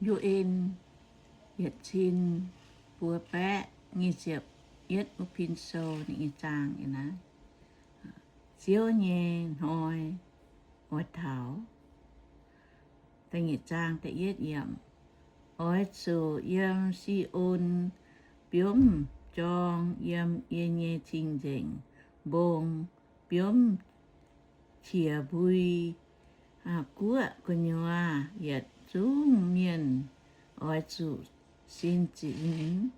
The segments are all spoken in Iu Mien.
U N yietc cin buo baeqv nyic ziepc yietv wuov pin sou ninh nyei zaang ih naaiv. Ziouv nyei hnoi oix taux. Da'nyeic zaang da'yietv yiemc. Oix zuqc yiem Si^on biomv jorng, yiem yie nyei cing-nzengc mbong biomv qiex mbui guoqv gu'nyuoz. Yietc zungv mienh oix zuqc sin zingx,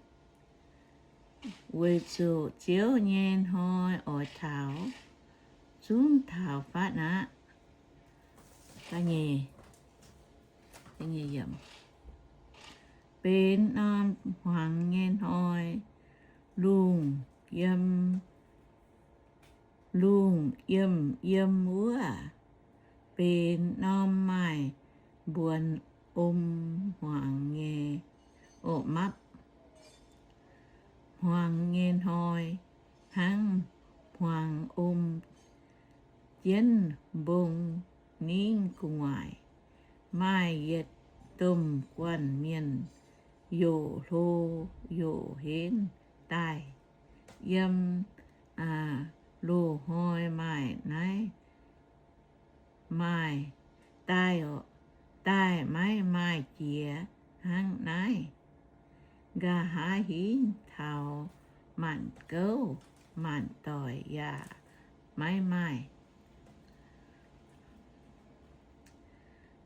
weic zuqc Ziouv nyei hnoi oix taux, zungv taux fatv aqv. Benx norm hmuangx nyei hnoi, lungh yiem, lungh yiem yiem wuov, benx norm maaih mbuonx om hmuangx nyei, o, mapv hmuangx nyei hnoi, hnangv hmuangx om jienv mbong ningv gu'nguaaic. Maaih yietc domh guanh mienh youc hlo youc henv daaih. Yiem loz-hnoi maaih naaiv, maaih daaih, daaih maiv maaih jiex hnangv naaiv. Nqa'haav hingv taux maanc gouv maanc doic yaac maiv maaih.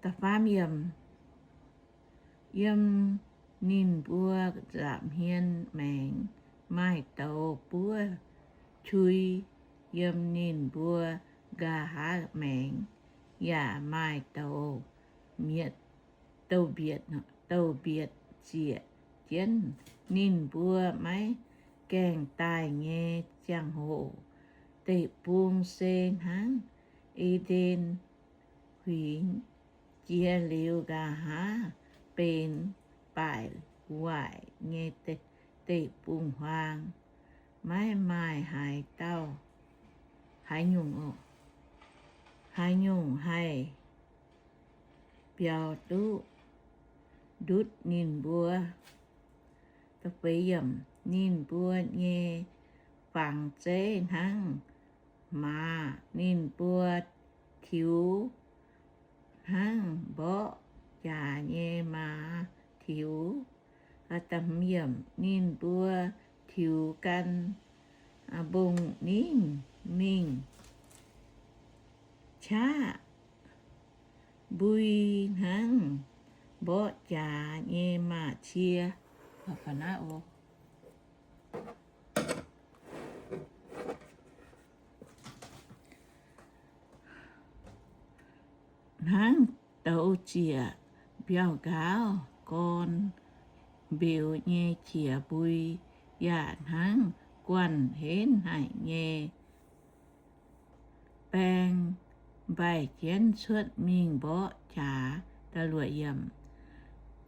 Da'faam yiemc. Yiem ninh mbuo nza'hmien maengx maaih douz buov qui, yiem ninh mbuo nqa'haav maengx yaac maaih douz mietc, douz mbietc, douz mbietc zieqc jienv. Ninh mbuo maiv gaengh daaih nyei ziangh hoc, deic-bung se hnangv E^nden Huingx. Jiex liuz nqa'haav benx baaic waaic nyei deic-bung-huaang, maiv maaih haaix dauh, haaix nyungc, haaix nyungc haih biaux duqv ndutv ninh mbuo. Ninh mbuo nyei fangx zeiv hnangv maaz, ninh mbuo tiux hnangv mborqv jaax nyei maaz tiux. Ninh mbuo tiux gan mbong ningv mingh qaqv mbui hnangv mborqv jaax nyei maaz-cie. Hnangv douz ziec mbiauh nqaauv gorn mbeux nyei qiex mbui, yaac hnangv guanh henv haic nyei baeng mbaih jienv cuotv mingh mborqv jaax.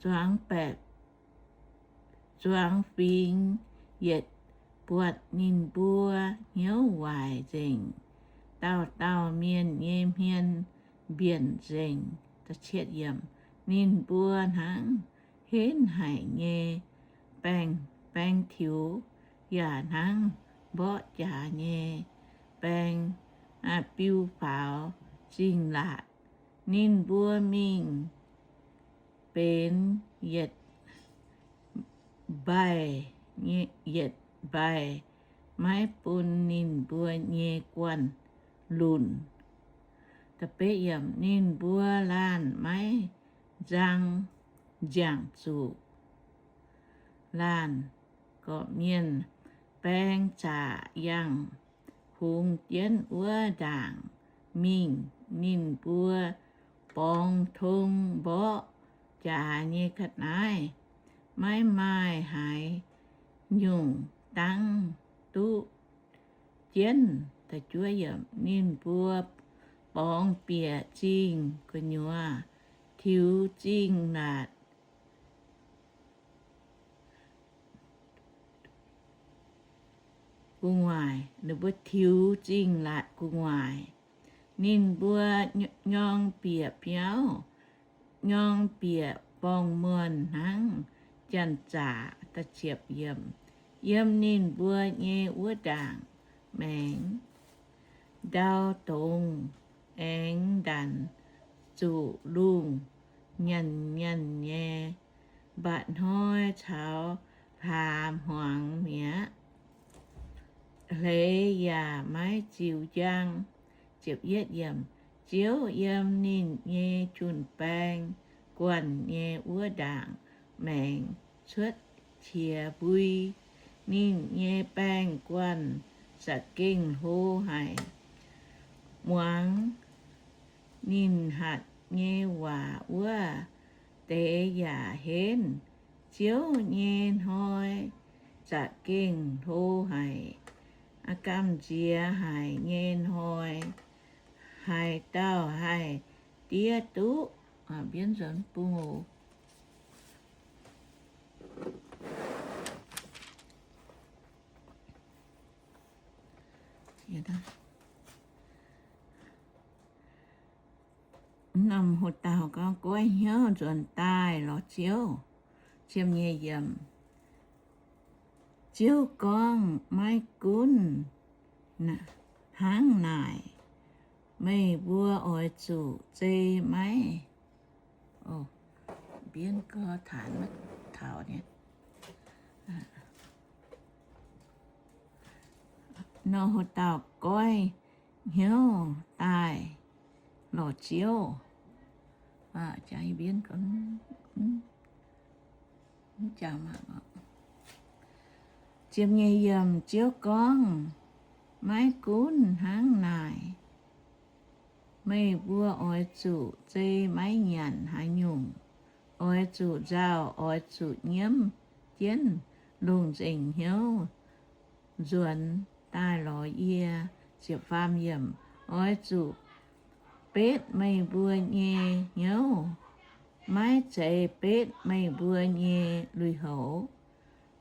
Zuangx baeqc, zuangx fingx yietc buatc ninh mbuo hnyouv waaic nzengc. Dauh dauh mienh nyei hmien mbienc nzengc. Ninh mbuo hnangv henv haic nyei baeng, baeng tiux, yaac hnangv mborqv jaax nyei baeng biu faaux zingh laatc. Ninh mbuo mingh benx yietc mbaih, yietc mbaih, maiv bun ninh mbuo nyei guanh lunc. Ninh mbuo laanh maiv nzang nziangc zuqc laanh gorqv-mienh. Baeng zaqc yangh hungx jienv wuov ndaangc mingh. Ninh mbuo borngz tong mborqv jaax nyei ga'naaiv, maiv maaih haaix nyungc dangv duqv jienv. Ninh mbuo borngz bieqc zingh gu'nyuoz, tiux zingh laatc gu'nguaaic, ninh mbuo tiux zingh laatc gu'nguaaic. Ninh mbuo nyorng bieqc biauv, nyorng bieqc borngz-muonh hnangv janx-zaqc. Yiem ninh mbuo nyei wuov ndaangc maengx ndau dongz aengx ndanc zuqc lungh nyanc nyanc nyei, mba'hnoi caux hlaax hmuangx mi'aqv. Hleix yaac maiv ziux njang. Ziouv yiem ninh nyei jun-baeng guanh nyei wuov ndaangc maengx cuotv qiex mbui. Ninh nyei baeng-guanh za'gengh hlo haic. Muangx ninh hatc nyei waac wuov deix yaac henv. Ziouv nyei hnoi za'gengh hlo haic, gamh nziex haic nyei hnoi. Haaix dauh haih diev duqv? Mbienv nzuonx bung oc. Norm hoc dauh gorngv, Goiv hnyouv nzuonx daaih lorz Ziouv. Ziemx nyei yiem. Ziouv gorngv, Maiv gunv hnangv naaic, meih mbuo oix zuqc zei maiv, mbienv gorngv taux, taux nor, hoc dauh goiv hnyouv daaih lorz Ziouv. Ziemx nyei yiem. Ziouv gorngv, Maiv gunv hnangv naaic, meih mbuo oix zuqc zei maiv nyanc haaix nyungc. Oix zuqc nzauh, oix zuqc nyiemv jienv lungh nzengc hnyouv nzuonx daaih lorz yie. Oix zuqc betv meih mbuo nyei hnyouv, maiv zeiz betv meih mbuo nyei lui-houx.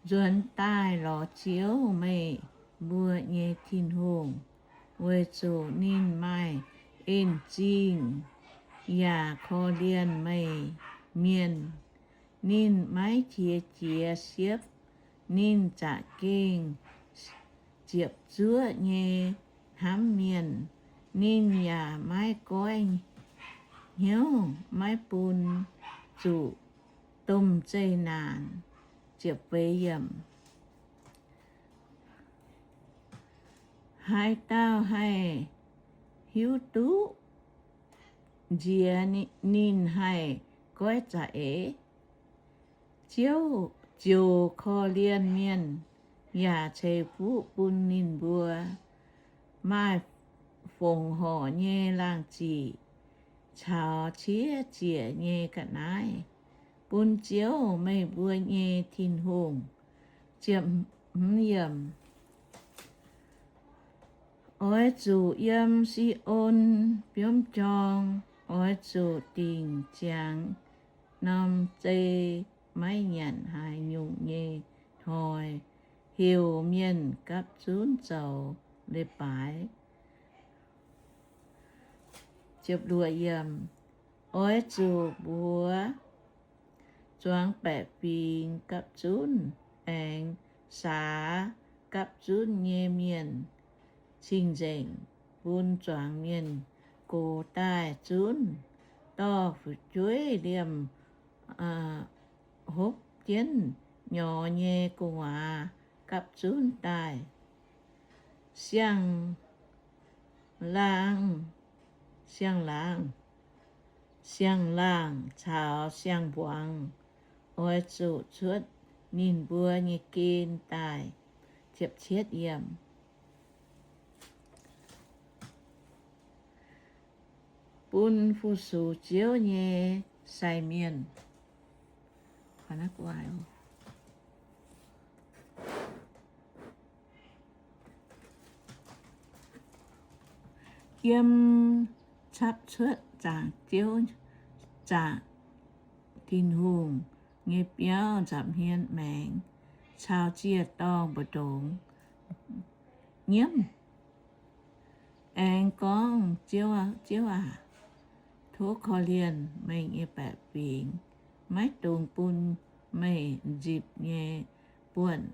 Nzuonx daaih lorz Ziouv, meih mbuo nyei Tin-Hungh, weic zuqc ninh maaih en zingh yaac korv-lienh meih mienh. Ninh maiv qiex jiez siepv. Ninh za'gengh ziepc zuoqv nyei hnamv mienh. Ninh yaac maiv goiv hnyouv, maiv bun zuqc domh zeqc naanc. Haaix dauh haih hiuv duqv? Nziex ninh haih goiv za'eix. Ziouv ziouc korv-lienh mienh yaac ceix fuqv bun ninh mbuo. Maaih fongc horc nyei laangh ziqc caux ciev ziec nyei ga'naaiv bun Ziouv, meih mbuo nyei Tin-Hungh. Oix zuqc yiem Si^on biomv jorng. Oix zuqc dingc ziangx norm zei maiv nyanc haaix nyungc nyei hnoi, heuc mienh gapv zunv zoux leiz-baaix. Oix zuqc mbuox zuangx baeqc fingx gapv zunv, aengx saax gapv zunv nyei mienh cing-nzengc bun zuangx mienh gox daaih zunv. Dorh fu'jueiv liemh hopv jienv nyorx nyei gu'nguaaz gapv zunv daaih. Siang-laangc, siang-laangc caux siang-mbuangz oix zuqc cuotv ninh mbuo nyei gen daaih. Bun fu-sux Ziouv nyei sai mienh. Yiem capv cuotv zaangc Ziouv, zaangc Tin-Hungh nyei biauv nza'hmien maengx caux ziec-dorngh mbu'ndongx nyiemv, aengx gorngv, Ziouv, Ziouv aac, tov korv-lienh meih nyei baeqc fingx. Maiv dungx bun meih nzipc nyei buonc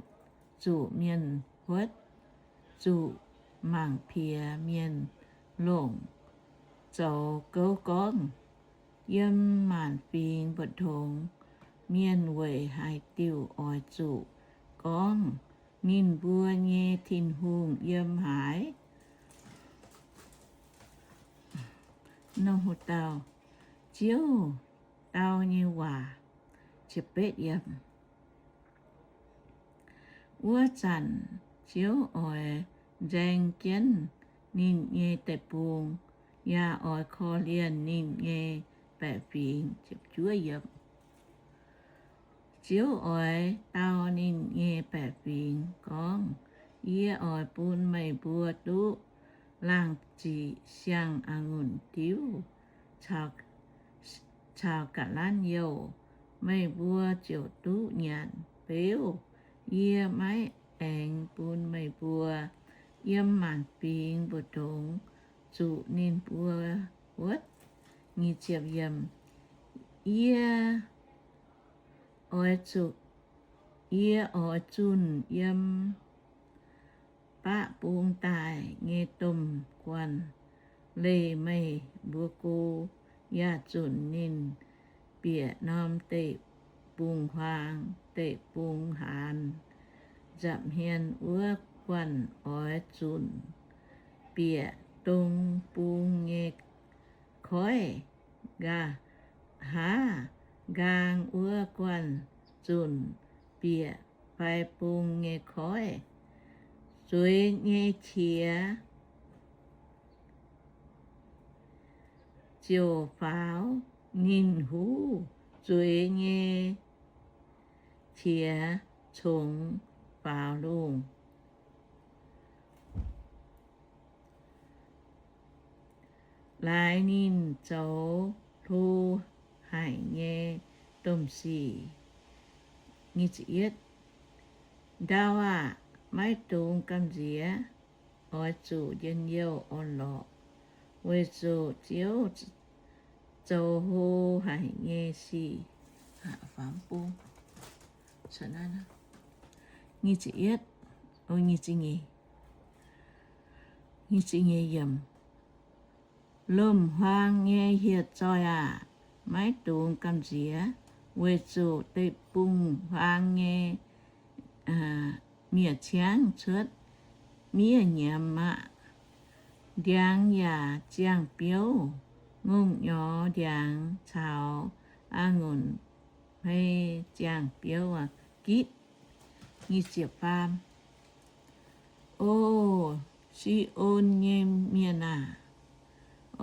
zuqc mienh huotv, zuqc mangc piex mienh longc zoux gouv gorngv, Yiem maanc fingx mbu'ndongx mienh weic haaix diuc oix zuqc gorngv ninh mbuo nyei Tin-Hungh yiem haaix? Ziouv dau nyei waac. Wuov zanc Ziouv oix nzaeng jienv ninh nyei deic-bung, yaac oix korv-lienh ninh nyei baeqc fingx. Ziouv oix dau ninh nyei baeqc fingx gorngv, Yie oix bun meih mbuo duqv laangh ziqc siang-a'ngunc diuv caux ga'lanv youh. Meih mbuo ziouc duqv nyanc beuv. Yie maiv aengx bun meih mbuo yiem maanc fingx mbu'ndongx zuqc ninh mbuo huotv. Yie oix zunh, yie oix zunh yiem baqv bung daaih nyei domh guanh leih meih mbuo go, yaac zunc ninh bieqc norm deic-bung-huaang, deic-bung-haanz, nza'hmien wuov guanh oix zunc bieqc dong bung nyei koiv, nqa'haav nqaang wuov guanh zunc bieqc fai bung nyei koiv. Zueiz nyei qiex ziouc faaux, ninh huv zueiz nyei qiex congx faaux lungh. Laaix ninh zoux hlo haic nyei domh sic. Ndau aah! Maiv dungx gamh nziex, oix zuqc njien-youh orn-lorqc, weic zuqc Ziouv zoux hlo haic nyei sic. Lomc-huaang nyei hieh zoih aah! Maiv dungx gamh nziex, weic zuqc deic-bung-huaang nyei miev-ciangv cuotv miev-nyiemz aqv. Ndiangx yaac ziangh biouv, ngongh nyorx ndiangx caux a'ngunc hmei ziangh biouv gitv. O Si^on nyei mienh aah!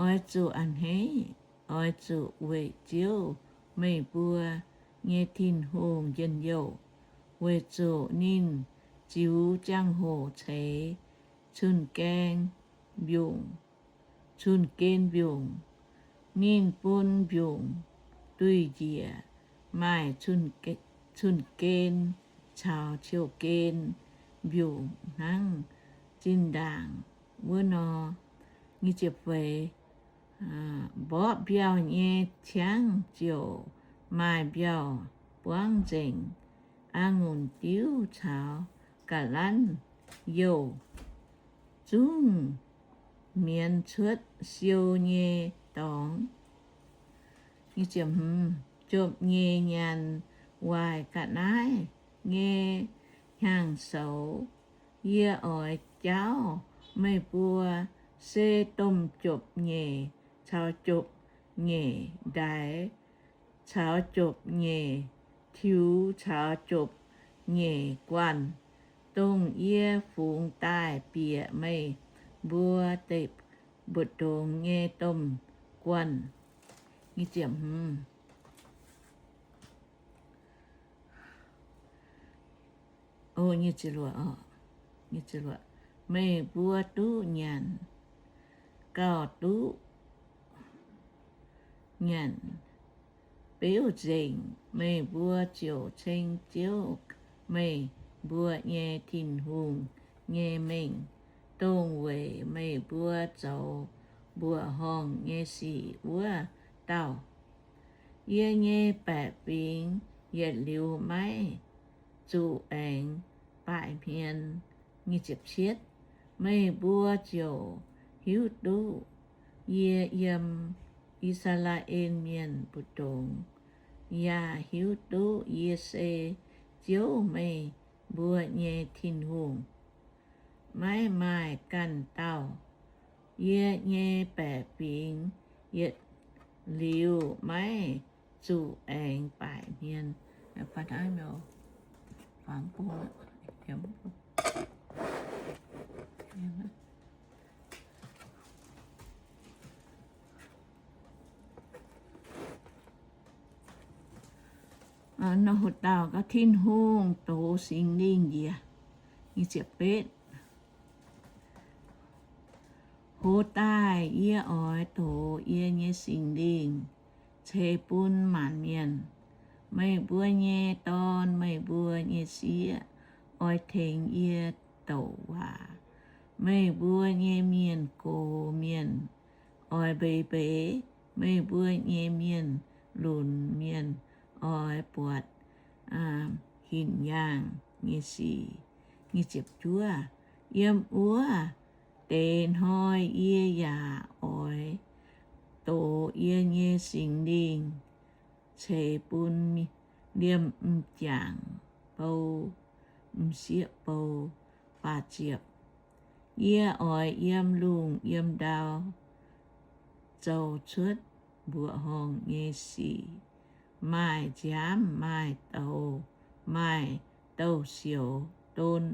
Oix zuqc a'hneiv, oix zuqc weic Ziouv, meih mbuo nyei Tin-Hungh, njien-youh, weic zuqc ninh ziux jangx-hoc ceix cun-gaeng mbiungc, cun-gen mbiungc. Ninh bun mbiungc duih njiec maaih cun-gen caux ciouv-gen mbiungc hnangv zinh ndaangc wuov nor. Mborqv mbiauh nyei ciangv ziouc maaih mbiauh buangv nzengc. A'ngunc diuv caux ga'lanv youh zungv mienz cuotv siou nyei dorngx. Jopv-nyeic nyanc waaic ga'naaiv nyei hnyangx-soux. Yie oix jaauv meih mbuo, se domh jopv-nyeic caux jopv-nyeic ndaix, caux jopv-nyeic tiux caux jopv-nyeic guanh, dongh yie fungx daaih bieqc meih mbuo deic-bung mbu'ndongx nyei domh guanh. Meih mbuo duqv nyanc, gauh duqv nyanc beuv nzengc. Meih mbuo ziouc ceng Ziouv, meih mbuo nyei Tin-Hungh, nyei mengh, dongh weic meih mbuo zoux mbuoqc horngh nyei sic wuov dauh. Yie nyei baeqc fingx yietc liuz maiv zuqc aengx baaic hmien. Meih mbuo ziouc hiuv duqv yie yiem I^saa^laa^en Mienh mbu'ndongx, yaac hiuv duqv yie se Ziouv, meih mbuo nyei Tin-Hungh. Maiv maaih ganh dauh. Yie nyei baeqc fingx yietc liuz maiv zuqc aengx baaic hmien. Nor, haaix dauh gaax, Tin-Hungh dox Singx Lingh njiec. Hoz daaih yie oix dox yie nyei Singx Lingh ceix bun maanc mienh. Meih mbuo nyei dorn, meih mbuo nyei sieqv oix tengx yie douc waac. Meih mbuo nyei mienh gox mienh oix mbeix mbeix, meih mbuo nyei mienh lunc mienh oix buatc hinc yaangh nyei sic. Yiem wuov deix hnoi yie yaac oix dox yie nyei Singx Lingh ceix bun liemh m'jangc bou, m'sieqv bou. Faah ziepc. Yie oix yiem lungh yiem ndau zoux cuotv mbuoqc horngh nyei sic, maaih nziaamv, maaih douz, maaih douz-sioux don.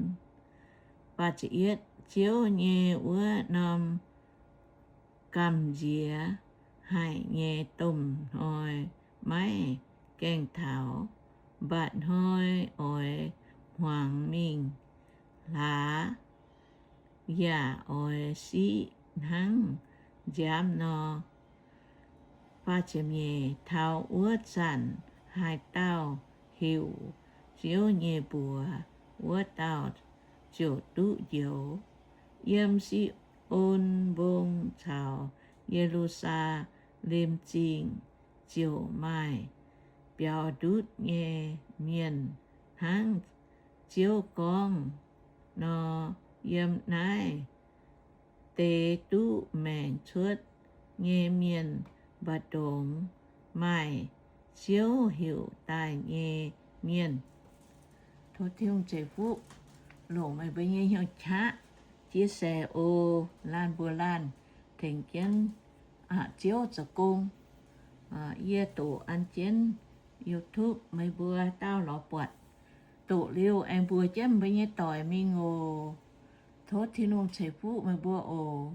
Ziouv nyei wuov norm gamh nziex haic nyei domh hnoi maiv gaengh taux, mba'hnoi oix hmuangx mingh hlaax, yaac oix siqv hnangv nziaamv nor. Taux wuov zanc haaix dauh heuc Ziouv nyei mbuox, wuov dauh ziouc duqv njoux. Yiem Si^on Mbong caux Ye^lu^saa^lem Zingh ziouc maaih biaux ndutv nyei mienh, hnangv Ziouv gorngv nor. Yiem naaiv deix duqv maengc cuotv nyei mienh mbu'ndongx maaih Ziouv heuc daaih nyei mienh. Tov Tin-Hungh ceix fuqv longc meih mbuo nyei hnyouv qaqv chia sẻ oc. Laanh mbuo laanh tengx jienv Ziouv zoux gong. Yie doqc an jienv YouTube, meih mbuo dauh lorz buatc, doqc liuz aengx mbuox jienv mbuo nyei doic mingh oc. Tov Tin-Hungh ceix fuqv meih mbuo oc.